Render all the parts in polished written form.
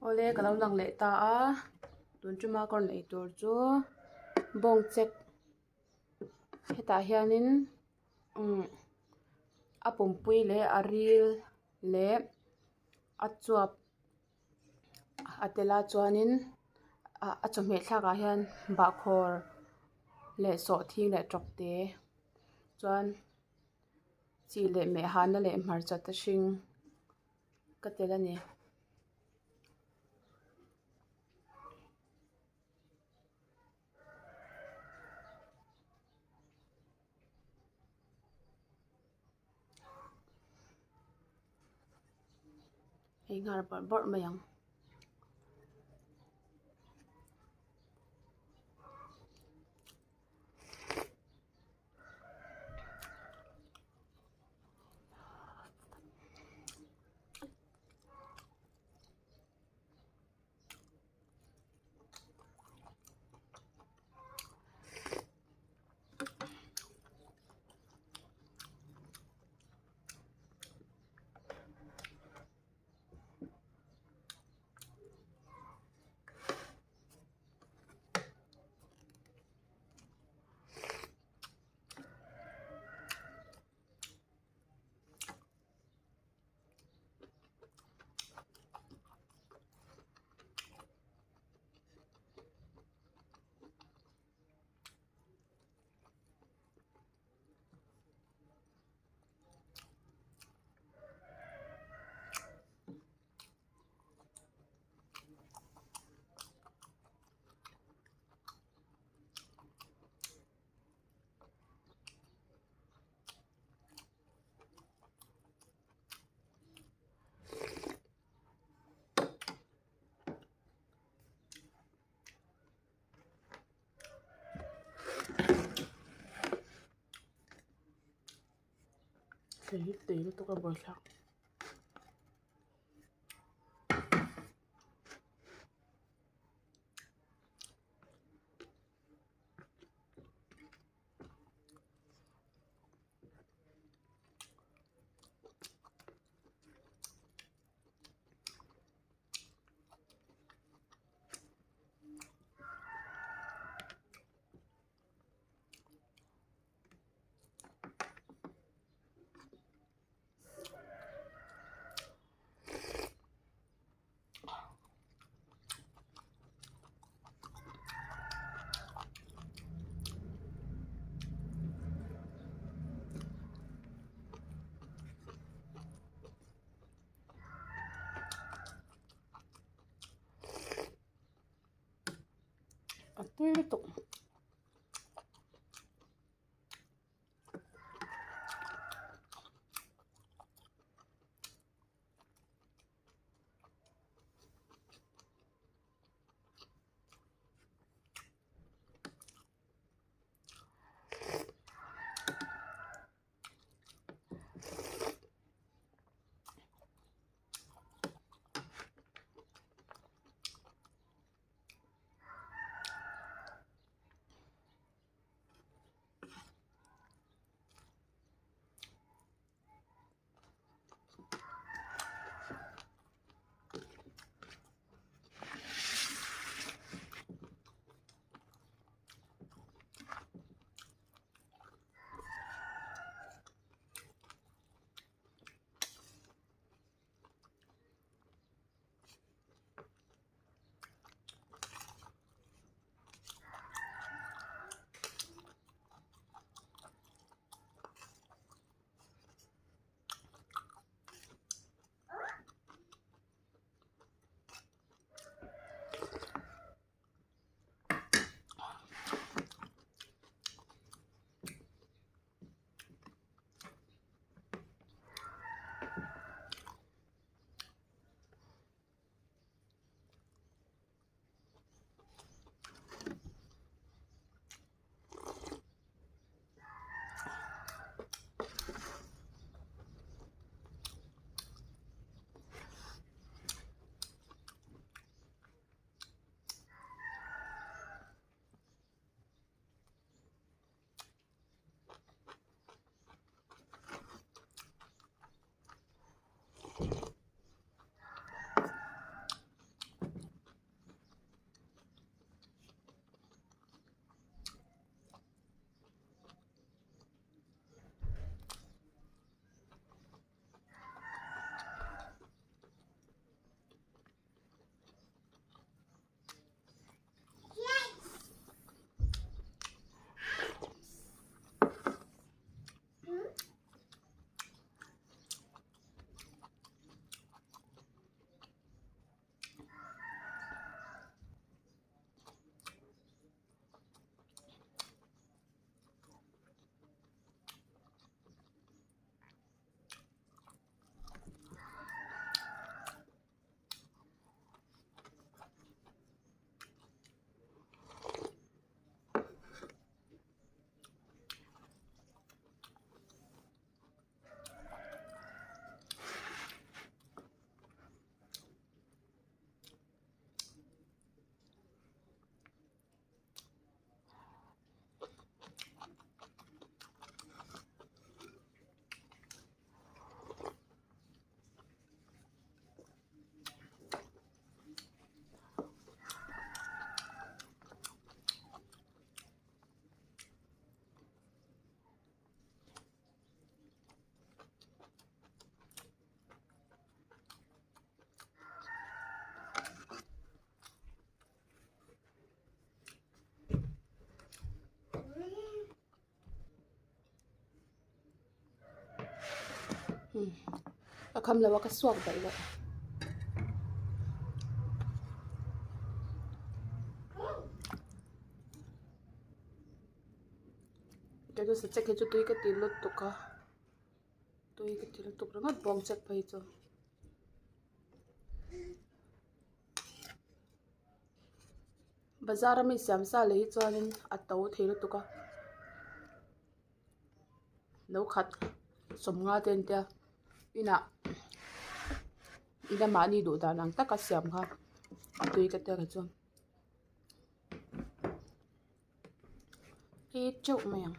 Awle ka lo lang leh ta a tun tuma ka rawn ei tur chu bawng chek hetah hianin umm a pumpui leh a ril leh a chuap a tel a chuanin ah a chawhmeh thlak ah hian bahkhawr leh sawhthing leh tawkte chuan chi leh meh hahna leh hmarcha te hring ka tel a ni. Ei nghal bawrh bawrh mai ang. Thei hi tui lutuk a buaithlak. A tui lutuk. Umm ka kham lo a ka suak daih leh. Kei chu sachek hi chu tui ka ti lutuk a tui ka ti lutuk ringawt bawng chek phei chu. Bazar a mi siam sa leh hi chuanin a to thei lutuk a no khat sawmnga te an tia inah ila mahni duh dan ang taka siam kha a tui ka tia kei chuan ei teuh mai ang.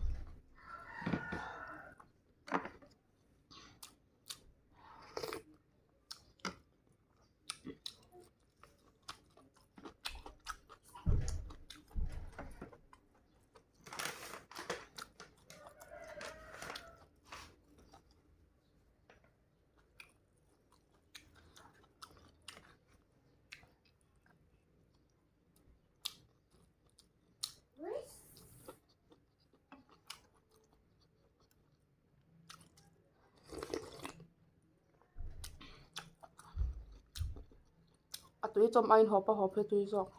A tui chawm aiin hawp a hawp hi tui zawk.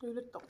Tui lutuk.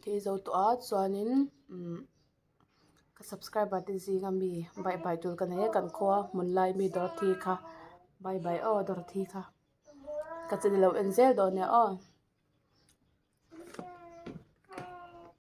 thei zo tawh a chuanin umm ka subscriber te zinga mi bye bye tur ka nei a kan khua hmun lai mi Dorothy kha bye bye aw Dorothy kha ka channel lo en zel dawn nia aw.